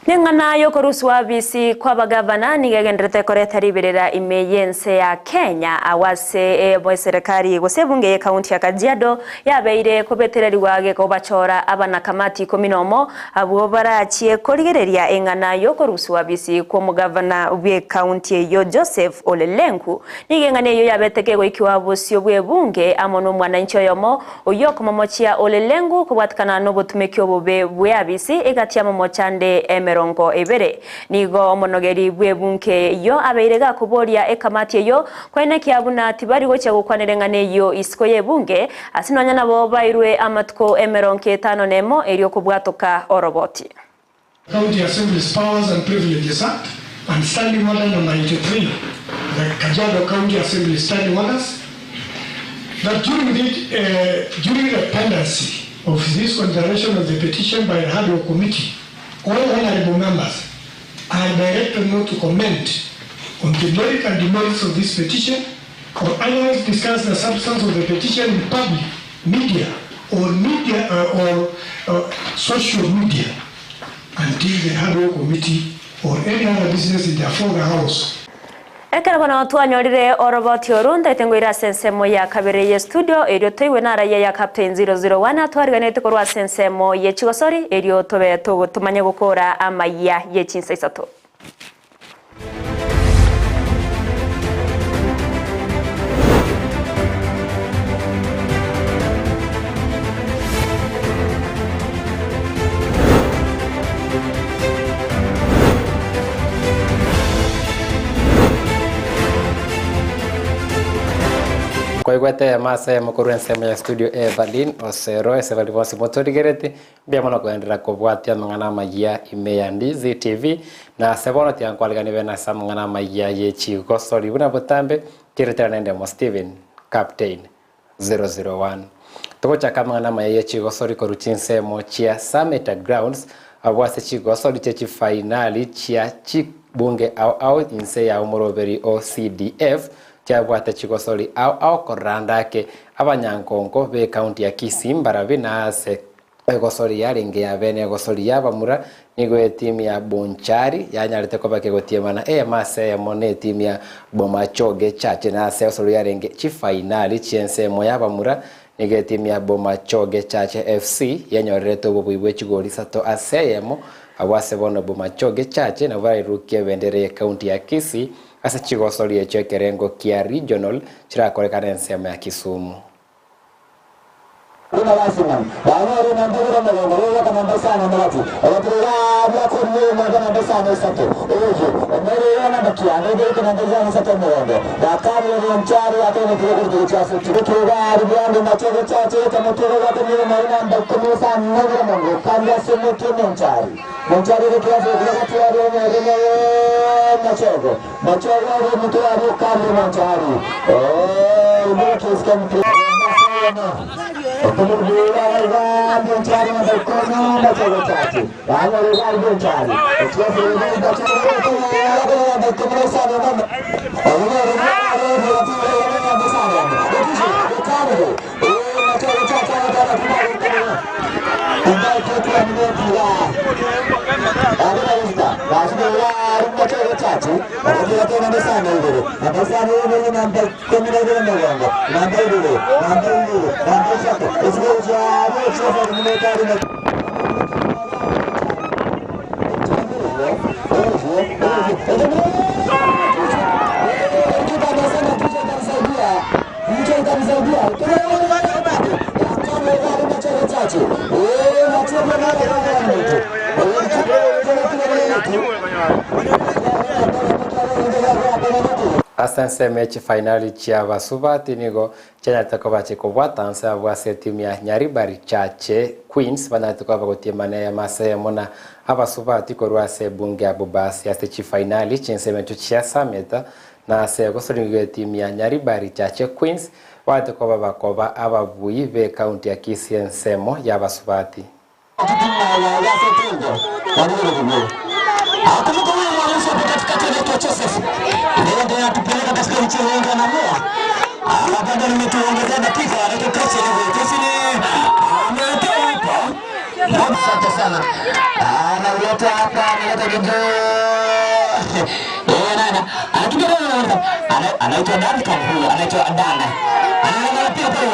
Neng'ana y'okoruswa bisi kw'abagavana nigo egendererete koreta riberera ime y'ense ya Kenya agwo ase eserikari gose ebunge y'ekaunti ya Kajiado yabeire kobetererigwa gekobachora abanakamati ikomi nomo abwo barachie korigereria eng'ana y'okoruswa bisi kw'omogavana bw'ekaunti eyio Joseph Ole Lenku. Nigo eng'ana eyio yabete kegoikiwa bosio bw'ebunge amo n'omwananchi oyomo Oyio okomomochia ore lengu kobwatikana nobotumeki obobe bw'eabisi egati y'amamochande emerongo ebere. Nigo omonogeri bw'ebunke eyio abeire gakoboria ekamati eyio koenekia buna tibari gochia gokwanera eng'ana eyio isiko y'ebunge, ase nonya nabo bairwe amatuko emerongo etano nemo erio kobwatoka oroboti. County Assemblies Powers and Privileges Act and Standing Order No. 83, the Kajiado County Assembly Standing Orders, that during the, uh, during the pendency of this consideration of the petition by the Hardware Committee, all honorable members are directed not to comment on the merit and demerits of this petition or otherwise discuss the substance of the petition in public, media, or media uh, or uh, social media until the Hardware Committee or any other business in the afore the House. Ekero bono twanyorire oroboti oru, ntaete ngoire ase ensemo ya kabere ye studio, erio toigwe narayia ya Captain 001 atwariganete korwa ase ensemo ye chigosori, erio tobe tomanye gokora amayia ye chinsa isato. Koigwete eyemo ase eyemo korwa ensemo ya studio e Berlin, Osero, ase baria bonsi motorigeretie, Mbuya mono koenderera kobwatia amang'ana amayia ime ya Ndizi TV, na ase bono tiga nkwariganie bene ase amang'ana amayia ye chigosori buna botambe keretera nende omo Stephen Captain 001. Togochaka amang'ana amaya ye chigosori korwa chinsemo chia Sameta Grounds abwo ase chigosori chie chifainali chia chibunge ao ao inse ya omoroberi o CDF chiabwate chigosori ao ao koranda ake abanyankonko be county ya Kisii mbarabi na ase Egosori yarenge ya bene egosori y'abamura, nigo etimu ya Bonchari yanyarete koba kegotiemana eyemo ase eyemo netimu ya Bomachoge Church. Na ase egosori yarenge chifainali chi'ensemo y'abamura, nigo etimu ya Bomachoge Church FC yanyorerete obobui bwe chigori isato ase eyemo. Abwo ase bono Bomachoge Church nabwo barairukie ebendera y'ecounty ya Kisii ase chigosori echio ekerengo kia regional chirakorekane ensemo ya Kisumu. Buna Basimoni banyorire namba ibere omogondo, bogoaka namba isano omogati, ogatira iga biakorire omwaka namba isano isato, oyio omwere oyo namba kianda ogoika namba isano isato omogondo, bakarire bonchari akoinekire okoruta gochia ase otuko tw'egari bwango mache gochacha gocha motwe gogwaka nigo omwere namba ikomi isano na ibere omongo okambia ase omotwe omonchari monchari ere kiasi gochia gatware omwere moyo mochogo mochogo ore omotwe aria okambia omonchari oo kiasi kia Ase ensemo echifainali chia abasubati nigo chianyarete koba chikobwata nse abwo ase etimu ya Nyaribari Chache Queens banyarete koba bagotiemana eyemo ase eyemo na abasubati korwa ase ebunge ya Bobasi ase chifainali chinsemo echio chia Sameta na ase ogosoringigwa etimu ya Nyaribari Chache Queens banyarete koba bakoba ababui be ekaunti ya Kisii ensemo ya abasubati. Asante sana. Analeta hapa, analeta juu. Anapiga anaitwa Duncan huyu, anaitwa Dana. Anapiga pale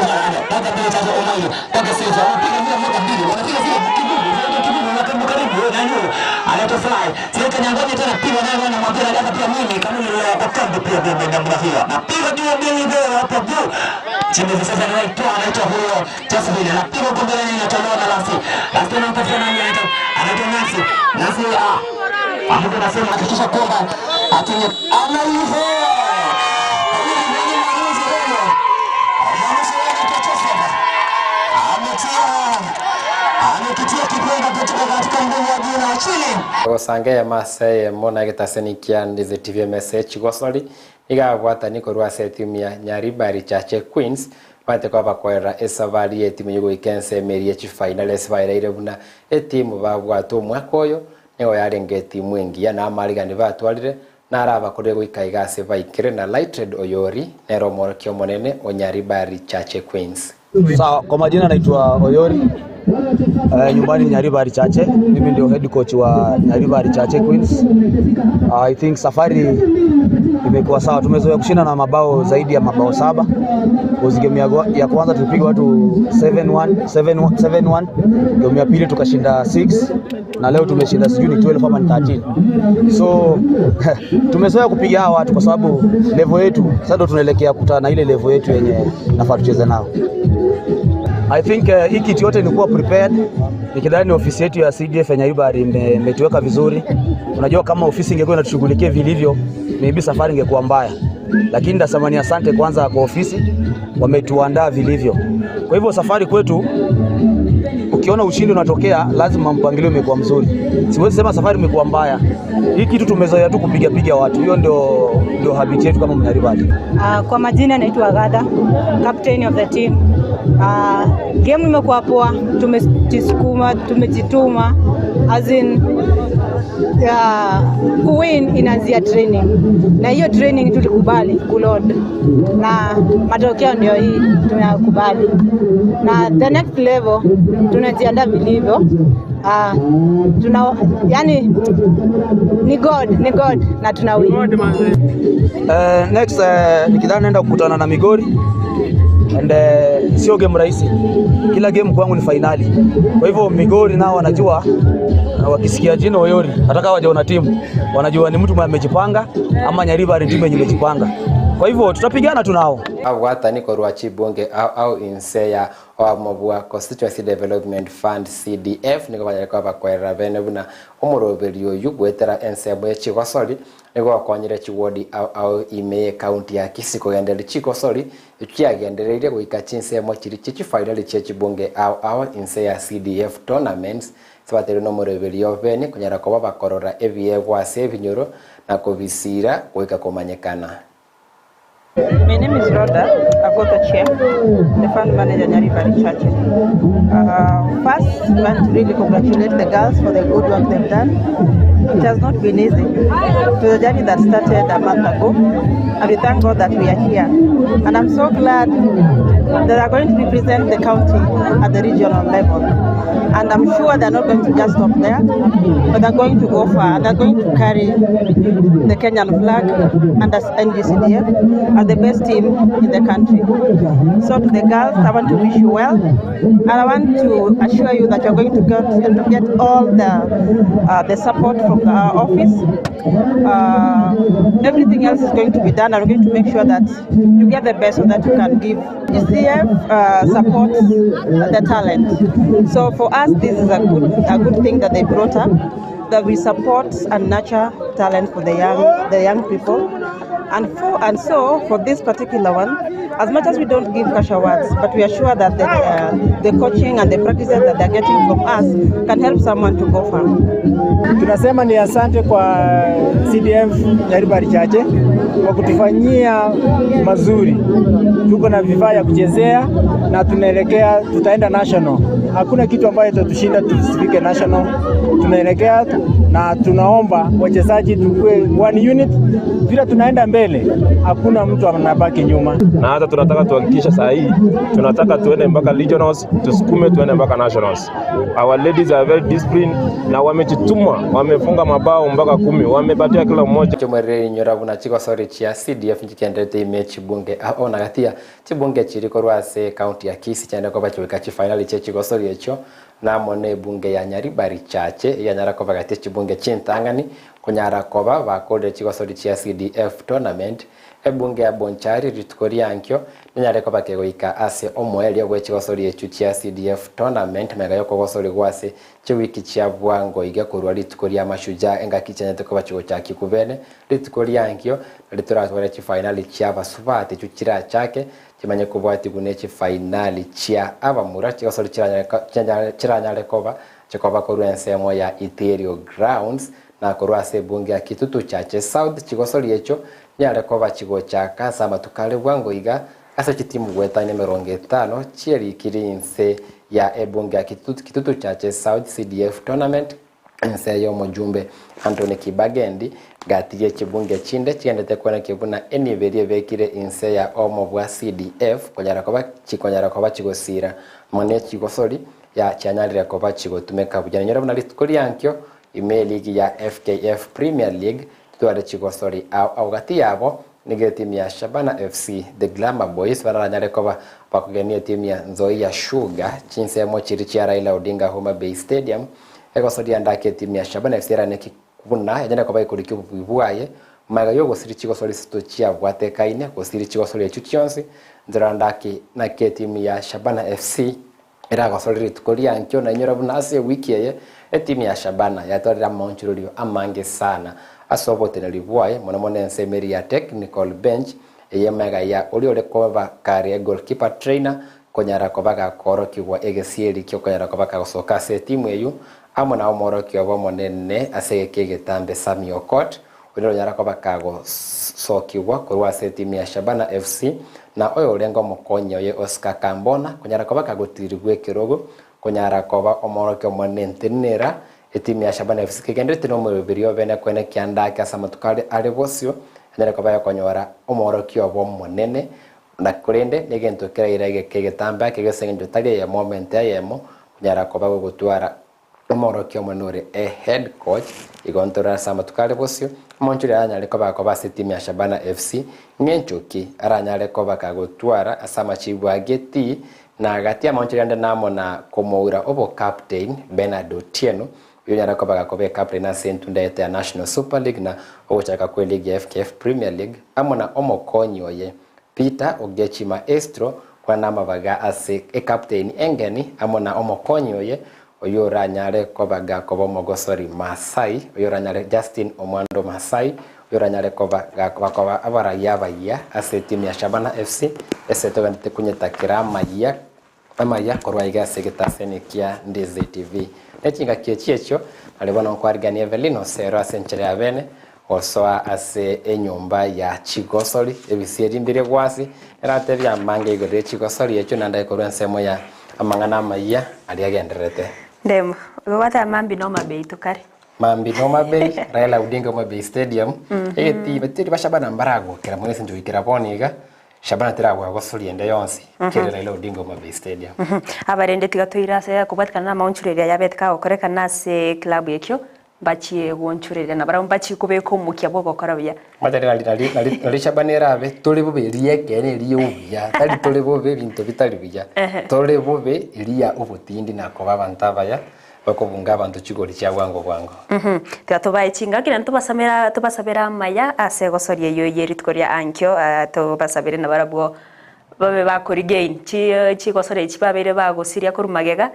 mpaka mbele sasa Omayo, mpaka sasa anapiga vile moja mbili, wanapiga vile kibubu, vile kibubu na karibu karibu nani huyo? Anaitwa Fly. Sasa nyangoje tena piga naye na mwambia dada pia mimi kama ni kwa kambi pia mimi namna hiyo. Napiga juu mbili mbele hapo juu. Chini hivi sasa anaitwa anaitwa huyo Josephine anapiga huko mbele inatolewa na Lasi. Lasi anampatia nani anaitwa anaitwa Nancy. Nancy ah. Ambapo nasema hakikisha kwamba atinye anaihe. Gosanga eyemo ase eyemo na egetaseni kia Ndizi TV MSH gosori nigo abwatani korwa ase etimu ya Nyaribari Chache Queens bate koba bakoera esabari ya etimu yogoika ensemo eria echifainali ase baereire buna etimu babwate omwaka oyo nigo yarenge etimu engiya na amarigani batwarire narabakorire goika iga ase baikire na Lightred Oyori nere omworokia omonene o Nyaribari Chache Queens. Sawa, kwa majina naitwa Oyori. Nyumbani Nyaribari Chache. Mimi ndio head coach wa Nyaribari Chache Queens. I think safari imekuwa sawa. Tumezoea kushinda na mabao zaidi ya mabao 7. Cause game ya kwanza tulipiga watu 7-1, 7-1, 7-1. Game ya pili tukashinda 6 na leo tumeshinda sijui ni 12 ama ni 13. So tumezoea kupiga hawa watu kwa sababu level yetu sasa ndo tunaelekea kukutana na ile level yetu yenye nafaa tucheze nao. I think hii kitu yote ni kuwa prepared. Nikidhani ofisi yetu ya CDF ya Nyaribari imetuweka vizuri. Unajua kama ofisi ingekuwa inatushughulikia vilivyo, maybe safari ingekuwa mbaya. Lakini ndasema ni asante kwanza kwa ofisi, wametuandaa vilivyo. Kwa hivyo safari kwetu, ukiona ushindi unatokea, lazima mpangilio umekuwa mzuri. Siwezi sema safari imekuwa mbaya. Hii kitu tumezoea tu kupiga piga watu. Hiyo ndio habit yetu kama Nyaribari. Kwa majina naitwa Agatha, captain of the team. Game imekuwa poa, tumejisukuma, tumejituma. As in, kuwin inaanzia training. Na hiyo training tulikubali kuload. Na matokeo ndio hii tunakubali. Na the next level tunajiandaa vilivyo. Tuna, yani, ni God, ni God na tuna win. Next nikidhani naenda kukutana na Migori. And sio game rahisi. Kila game kwangu ni finali. Kwa hivyo Migori nao wanajua, wakisikia jina Oyori, hata kama hawajaona timu, wanajua ni mtu mwenye amejipanga ama Nyaribari timu yenye imejipanga. Kwa hivyo tutapigana tu nao. Abwatani korwa chibunge au inse ya omobwa Constituency Development Fund CDF nigo banyare koba bakoerera bene buna omoroberi oyu gwetera ensemo ya chigosori nigo bakonyire chiwodi au ime county ya Kisii kogendereria chigosori echiagendereire goika chinsemo chiri chichifainali chia chibunge au inse ya CDF tournaments sibatere nomoroberi obene konyara koba bakorora ebiegwa ase ebinyoro na kobisira goika komanyekana. My name is Rhoda Agotha Chair, the fund manager Nyaribari Chache. First, we want to really congratulate the girls for the good work they've done. It has not been easy. It was a journey that started a month ago, and we thank God that we are here. And I'm so glad that are going to represent the county at the regional level. And I'm sure they're not going to just stop there, but they're going to go far and they're going to carry the Kenyan flag and as NGCDF as the best team in the country. So to the girls, I want to wish you well, and I want to assure you that you're going to get, to get all the, uh, the support from the, our office. Uh, everything else is going to be done, and we're going to make sure that you get the best so that you can give. GCF uh, supports the talent. So for us, this is a good, a good thing that they brought up, that we support and nurture talent for the young, the young people. And, for, and so for this particular one, as much as we don't give cash awards, but we are sure that the, uh, the coaching and the practices that they're getting from us can help someone to go far. Tunasema ni asante kwa CDF Nyaribari Chache kwa kutufanyia mazuri. Tuko na vifaa ya kuchezea na tunaelekea, tutaenda national. Hakuna kitu ambayo itatushinda tusifike national. Tunaelekea na tunaomba wachezaji tukue one unit, vile tunaenda mbele, hakuna mtu anabaki nyuma. Na hata tunataka tuhakikisha saa hii tunataka tuende mpaka regionals, tusukume tuende mpaka nationals. Our ladies are very disciplined na wamejituma, wamefunga mabao mpaka kumi, wamepatia kila mmoja. Chomwerere inyora buna chigosori chia CDF nchikenderete ime chibunge ona gatia chibunge chiri korwa ase county ya Kisii chiande koba chigoika chifinali chia chigosori echio namo na ebunge ya Nyaribari Chache yanyara koba gatia chibunge chintang'ani konyara koba bakorire chigosori chia CDF tournament ebunge ya Bonchari rituko riankio nenyare koba kegoika ase omoerio bwe chigosori echio chia CDF tournament mega yokogosori gwase chiwiki chia bwango iga korwa rituko ria mashujaa engaki chianyete koba chigochaki kubene rituko riankio ritoratware chifinali chia abasubati echio chirachake chimanye kobwati buna echifinali chia abamura chigosori chiranyare koba chikoba korwa ensemo ya Ethereal Grounds na korwa ase ebunge ya Kitutu Chache South chigosori echio nyare koba chigochaka ase amatuko are bwango iga ase chitimu gwetania emerongo etano chierikire inse ya ebunge ya Kitutu, Kitutu Chache South CDF tournament ense ya omojumbe Anthony Kibagendi gatirie chibunge chinde chigendete kuona kibuna eniberie ebekire inse ya omo bwa CDF konyara koba chikonyara koba chigosira mone chigosori ya chianyarire koba chigotumeka buya nyora buna rituko riankio ime ligi ya FKF Premier League tutware chigosori au au gati yabo nige timu ya Shabana FC the Glamour Boys bararanyare koba bakugenia timu ya Nzoia Sugar chinsemo chiri chia Raila Odinga Homa Bay Stadium egosoria ndake timu ya Shabana FC eraneki buna yanyare koba ikorikia obobui bwaye maega ya ogosiri chigosori sito chiabwatekaine gosiri chigosori echio chionsi nzira ndaki naki etimu ya Shabana FC eragosorera rituko riankio na inyora buna ase ewiki eye etimu ya Shabana yatwarire amaonchorerio amange sana ase oboteneri bwaye mono mono ense emeri ya technical bench eye mega ya oria ore koba kare goalkeeper trainer konyara koba gakorokigwa egesieri kio konyara koba kagosoka ase etimu eywo amo na omworokia obo omonene ase egeka egetambe Sammy Okot oria oronyara koba kagosokigwa korwa ase etimu ya Shabana FC na oyo orenge omokonyi oye Oscar Kambona konyara koba kagotirigwa ekerogo konyara koba omworokia omonene entenera etimu ya Shabana FC kegenderete na omoroberi obene kwene kianda ake ase amatuko are are bosio anyare koba yakonyora omworokia obo omonene na korende na egento keraire egeka egetambe ake gese eng'encho tari eyemo omente eyemo konyara koba gogotwara omworokia omonene ore e head coach igo ntore ase amatuko are bosio omonto oria aranyare koba akoba ase etimu ya Shabana FC ng'encho ki aranyare koba kagotwara ase amachibu age ti na gati amaoncho ande namo na komoura obocaptain Bernard Otieno oyo onyare koba gakoba ecaptain ase entunda yaito ya National Super League na ogochaka kwe league ya FKF Premier League amo na omokonyi oye Peter Ogechi Maestro kwana namabaga ase ecaptain engeni amo na omokonyi oye oyo oranyare koba gakoba omogosori Masai oyo oranyare Justin Omwando Masai oyo oranyare koba gakoba abarayia abayia ase etimu ya Shabana FC ase togenderete konyetakera amayia amaya korwa iga ase egetaseni kia Ndizi TV. Ne chingaki echi echio nari bono nkwarigania Evelyn Osero ase enchera ya bene gosoa ase enyomba ya chigosori ebisieri mbire gwasi eratebia amange igoro ye chigosori echio naende korwa ensemo ya amang'ana amayia aria agendererete. Ndemo, obwate mambi no mabei tokare. Mambi no mabei Raila Odinga Homa Bay Stadium egetibe teri bashabana mbaragokera mono ase enchera goikera bono iga. Shabana terabua gosoria ende yonsi kere Raila Odinga Homa Bay Stadium. Abarende tiga toire ase kobwatekana namaonchoreria ayabete kagokorekana ase club ekio, mbachie goonchoreria na barabwo mbachie kobeka omokia bw'ogokora buya. Omanyete nari nari nari nari Shabana erabe tore bobe eria ekeene eria obuya tari tore bobe ebinto bitari buya tore bobe eria obotindi na koba abanto abaya bakobunga abanto chigori chia bwango bwango. Tiga tobae chingaki naende tobasamera tobasabere amaya ase egosoria eyio ye rituko ria ankio, tobasabere nabarabwo babe bakorigain chi chigosoria echi babeire bagosiria korwa magega,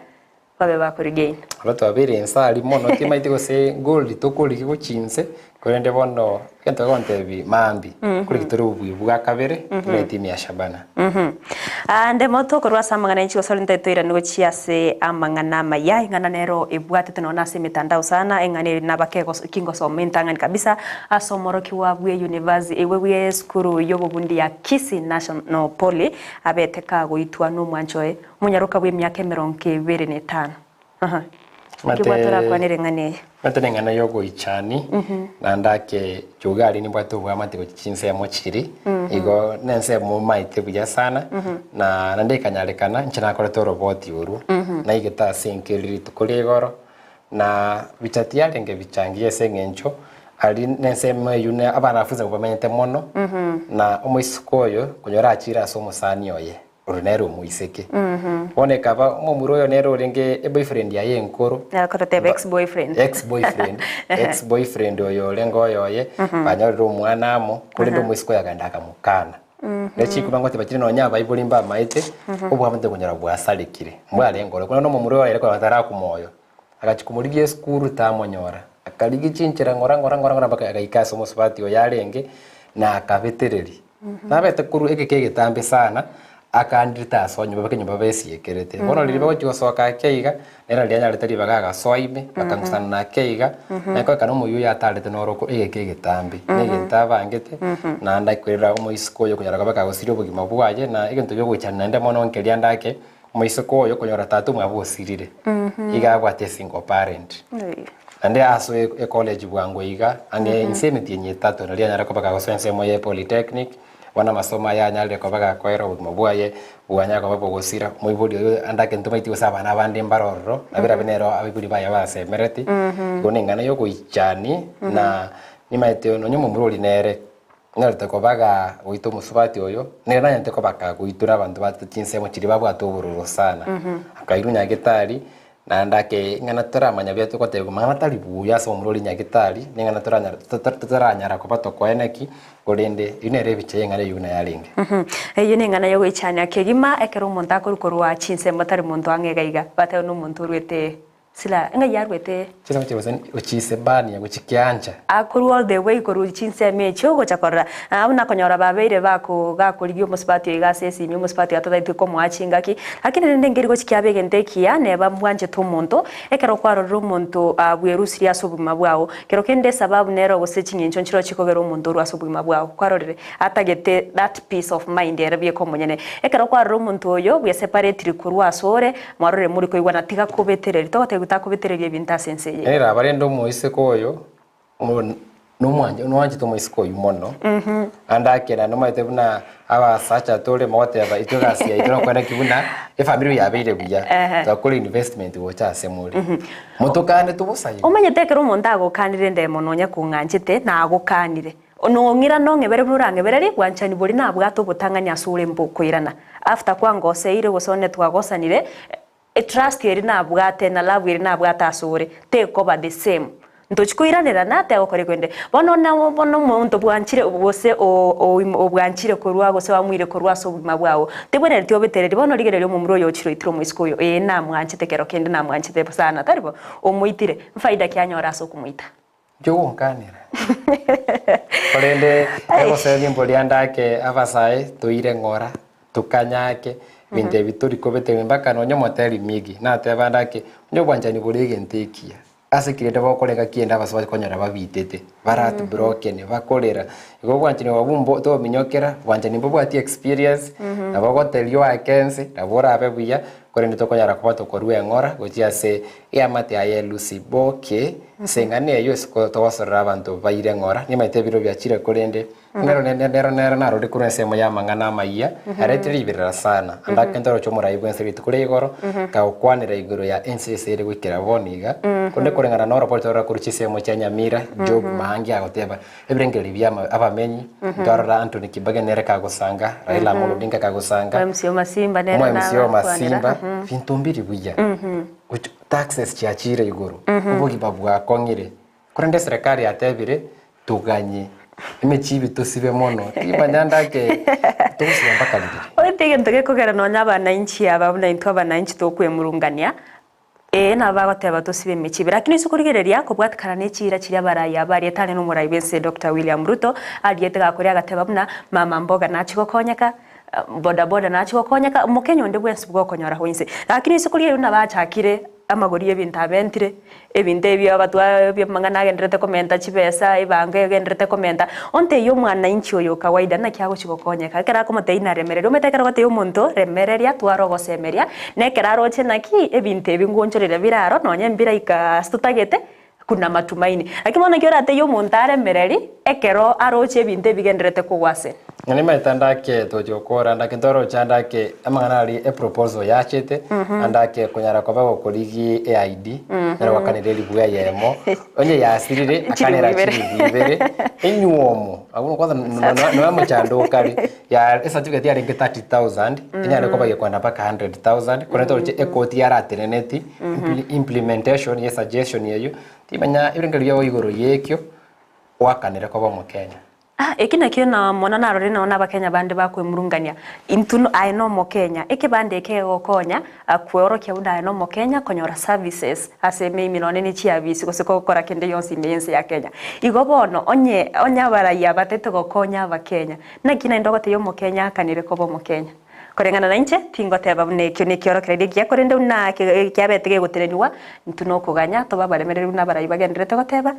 babe bakorigain. Aba twabeire inse aria mono timaeti gose gold tokorigia gochia inse, korende bono egento kegontebia mambia, nkorigi tore obuya bwa kabere buna etimu ya Shabana. Aande moto korwa ase amang'ana inche gose orente toirane gochia ase amang'ana amaya, eng'ana nero ebwatete nonya ase emetandao sana, eng'ana eri nabake kingosoma entang'ani kabisa ase omorokigwa bwe universi ewe bwe esukuru y'obobundi ya Kisii National Poly abete kagoitwa nomwancho oye, omonyaroka bw'emiaka emerongo ebere na etano. Aha. Mate- Nki bwatorakwanere eng'ana eye? Mate neng'ana y'ogoichani, naende ake Joga aria nimbwate obwamate gochia chinsemo chiri, igo nensemo omaete buya sana, na naende ekanyarekana inche nakorete oroboti orwo, naigete ase enka eria rituko ria igoro, na bicha tiarenge bicha engiya ase eng'encho aria nensemo eywo ne abanafunzi nabwo bamenyete mono, na omoiseke oyo konyora achire ase omosani oye. Oro nere omoiseke. Bono ekaba omomura oyo nere orenge eboyfriend yaye enkoro. Akoroteba ex boyfriend. Ex boyfriend, ex boyfriend oyo orenge oyoye, banyorire omwana amo, korende omoiseke oyo akagenda akamokana. Ne chikuma ngoteba chire nonya abaibori mbamaete, obwamate konyora bwasarekire. Mbwarenge oro. Korende omomura oyo ere korwa tarakwa moyo, agachia komorigia esukuru tamonyora. Akarigia chinchera ng'ora ng'ora ng'ora ng'ora mpaka agaika ase omosubati oyo arenge, na akabetereria. Nabete korwa egeka egetambe sana, akandirete ase onyomba mpaka enyomba besiekerete. Bono riria bagochia gosoka ake iga, nere riria anyarete ribaga agasoa ime, bakang'usana na ake iga, naye omoyio oyo atarete noro oko egeka egetambe, na egento abangete, naende akorera omoiseke oyo okonyora koba kagosiria obogima bwaye, na egento giogoichana naende mono nkeria ande ake, omoiseke oyo okonyora tata omwabo osirire, iga abwate esingle parent. Naende asoe ecollege bwango iga, ang'e inse emetienyi etato nario anyare koba kagosoa ensemo ye polytechnic, bono amasomo aye anyarire koba gakoera obogima bwaye bwanyara koba bogosira, omoibori oyo ande ake ntomaeti gose abana abande mbare ororo, nabo erabe nero abaibori baye basemereti, igo na eng'ana ya ogoichani na nimaete nonye omomura oria nere, nyarete koba ga goita omosubati oyo, nere nanyarete koba kagoitwa na abanto ba chinsemo chiria babwate obororo sana, akairwa nyagetari. Naende ake ing'ana toramanya buya togotebigwa mang'ana tari buya ase omorwori nyagetari, ning'ana toranyara totaranyara koba tokoeneki, korende eyio nere ebicha y'eng'ana eyio buna yarenge. Eyio neng'ana y'ogoichania kegima ekero omonto akorwa korwa chinsemo tari monto ang'e iga iga, batebe nomonto orwete sila ng'ai arwete? Chinsemo chia gose gochia Isebania gochia Kiancha. Akorwa all the way korwa chinsemo echio gocha korora buna konyora babeire bako gakorigia omosubati oyo iga ase esimi, omosubati oyo atataeti komoa chingaki, lakini rende nkeri gochi kiaba egento ekiya neba mbwanchete omonto, ekero kwarorire omonto bwerusirie ase obogima bwao, kero kende esababu nero gose ching'encho nchiroo chikogera omonto orwe ase obogima bwao, kwarorire atagete that peace of mind ere bweka omonyene. Ekero kwarora omonto oyo bweseparetiri korwa asore, Mwarorire more koigwana, tiga kobetereria. Togotebiwa takobetereria ebinto ase ense eye. Nere raba rende omoiseke oyo, nomwanche noanchete omoiseke oyio mono, naende ake naende omanyete buna abasacha tore mogoteba intwe egasi yaito nokore ki buna efamiri yabeire buya, twakora investment gocha ase more. Motokanete bosa igo. Omanyete ekero omonto agokanire endemo nonya kong'anchete, nagokanire. Nong'ira nong'ebere buna orang'ebererie, bwanchani boria nabwate obotang'ani ase ore mbokoirana. After kwangoseire gose onye twagosanire, etrust eria nabwate na love eria nabwate ase ore tekoba the same. Ntochi koiranerana tegokora ekwende. Bono na bono omonto bwanchire gose obwanchire korwa gose oamuire korwa ase obogima bwao, tebwenereti obetereri. Bono rigereria omomura oyo ochire oitire omoiseke oyo, ee namwanchete kero kende namwanchete sana, tari bo? Omoitire, mfaida ki anyore ase okomoita? Inche ogonkanera. Korende egosemi mboria ndake abasae toire ng'ora, tokanyake, ebinto ebi tori kobete mpaka nonye omoteri Miggy nateba ndake, onye obwanchani bore egento ekiya, ase ki rende bokoreka ki ende abasae konyora babitete, bare heartbroken, bakorera. Igo obwanchani obwo mbo tominyokera, obwanchani mbobwati experience, nabo ogoteria oake ense, nabo orabe buya. Korende tokonyara koba tokorua eng'ora gochia ase eamate aye Lucy Boke, ase eng'ana eyio ase togosorera abanto baire eng'ora. Nimaete ebiro biachire korende nero nero nero narore korwa ensemo y'amang'ana amayia, aretire riberera sana. Ande ake ntoroche omorai bw'ense rituko ria igoro, kagokwanera igoro ya ense ase ere goikera bono iga. Korende koreng'ana noro torora korwa chinsemo chia Nyamira, Job Maangi agoteba, Ebirengererio bia abamenyi, ntwarora Anthony Kibage nere kagosanga, Raila Amolo Odinga kagosanga, Mo-MC Masimba nere Mo-MC nabakwanera. Masimba, binto mbiri buya. Taxes chiachire igoro, obogima bwakong'ire. Korende eserekari yatebire toganye emechibi tosibe mono, timanya ndake togosiba mpaka ririri. Omanyete egento gekogera nonya abananchi aba buna intwe abananchi tokwemurungania, Ee, nabo bagoteba tosibe emechibi. Lakini ase okorigereria kobwatikana ne chiira chiria abarai aba ariete are nomorai bw'ense Doctor William Ruto ariete gakoria agateba buna mama mboga nachi gokonyeka, boda boda nachi gokonyeka, omokenya onde bwensi bwokonyora inse. Lakini ase okorigereria buna bachakire amagori y'ebinto abentire, ebinto ebio abatwa amang'ana agendererete komenta chibesa, ebango egendererete komenta, ontebie omwananchi oyo kawaida naki agochi gokonyeka ekero akomotebia naremereria, omanyete ekero ogotebia omonto remereria twara ogosemeria, Na ekero aroche naki ebinto ebi ngwonchoreria bire aro, nonya mbiraika ase totagete, kuna matumaini. Lakini bono naki oratebie omonto aremereri, ekero aroche ebinto ebigendererete kogwa ase. Ng'a nimaete ande ake tochi gokora ande ake ntoroche ande ake amang'ana aria eproposal yachete ande ake konyara koba gokorigia eID nere gwakanire eribu eyemo onye yasirire akanera chiribu ibere enywomo abwo kwanza nonya mochando okare Ya ecertificate yarenge 30,000 enyare koba gekwenda mpaka 100,000 korende toroche ekoti yarateneneti implementation ye suggestion eywo timanya ebirengererio biago igoro yekio oakanere koba omokenya. Ah eki nakio na mono narorire nonye na abakenya bande bakwemurungania intwe no aye na omokenya ekebande eke kegokonya kweorokia buna aye na omokenya konyora services ase maybe nonye ne chiafisi gose gokora kende gionsi ime yense ya Kenya. Igo bono onye onye abaraiyo abatete gokonya abakenya Naki naende ogotebia Omokenya akanire koba Omokenya? Koreng'ana nainche, tingoteba buna ekio nekiorokererio ekiya, korende buna kiabete gegotenenigwa, intwe nokoganya tobe abaremereri buna abarai bagendererete goteba,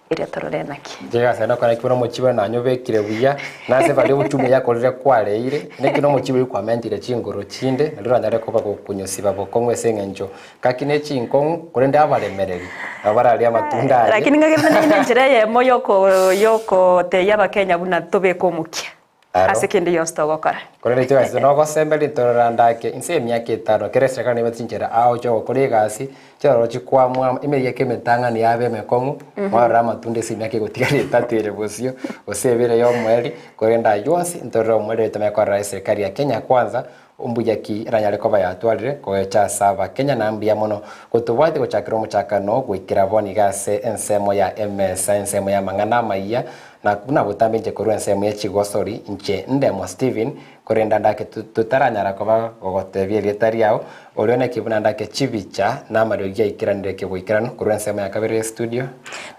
erio torore naki. Inche egasi yane nokora ekero omochibi one nanyobekire buya, na ase baria obochumi yakorire kwareire, naki na omochibi oyio kwamentire chinguru chinde, nario oranyare koba gokonyosiba bokong'u ase eng'encho gaki ne chinkong'u, korende abaremereri nabo bararie amatunda aye. Lakini ng'a gende nere enchera eyemo yoko yokotebia abakenya buna tobeke omokia Aro. ase kende gionsi togokora. Korende intwe egasi nogosemberia torora ndake inse y'emiaka etano kera eserekari nebwate chinchera ao chiogokora egasi chiaroro chikwamwama emeyeka emetang'ani yabe emekong'u mwarora amatunda ase emiaka egotigara etato ere bosio gose ebere ya omoerio korende aywo onsi ntorore omoerio tomanye korora eserekari ya Kenya kwanza Mbuya ki eranyare koba yatwarire kogecha ase Abakenya na mbuya mono gotobwatia gochakera omochakano goikera bono iga ase ensemo ya emesa ensemo y'amang'ana amayia na buna botambe inche korwa ensemo ye chigosori inche Ndemo Stephen korende andake totaranyara koba gogotebia erieta riao oria one ki buna andake chibicha na amariogi aikeranire keboikeranu korwa ensemo ya kabere estudio.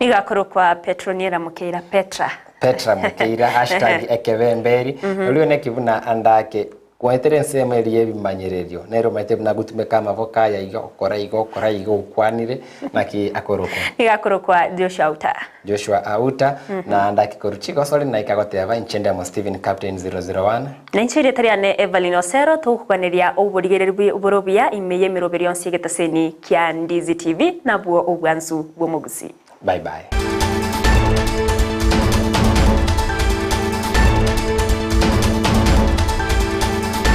Nigo akorokwa Petroniera Mokeira Petra. Petra Mokeira hashtag ekebemberi oria one ki buna andake Gwaetera ensemo eria y'ebimanyererio, nere omanyete buna agotumeka amaboko aya iga, okora iga, okora iga, okwanire, naki akorokwa? Nigo akorokwa Joshua Auta. Joshua Auta, naende akekorwa chigosori naika agoteba, Inche ndemo Stephen Captain 001. Na inche erieta riane Evelyn Osero, togokuganeria oborigereria bore obuya ime y'emeroberi yonsi y'egetaseni kia Ndizi TV, nabwo obwansu bw'omogusii. Bye bye.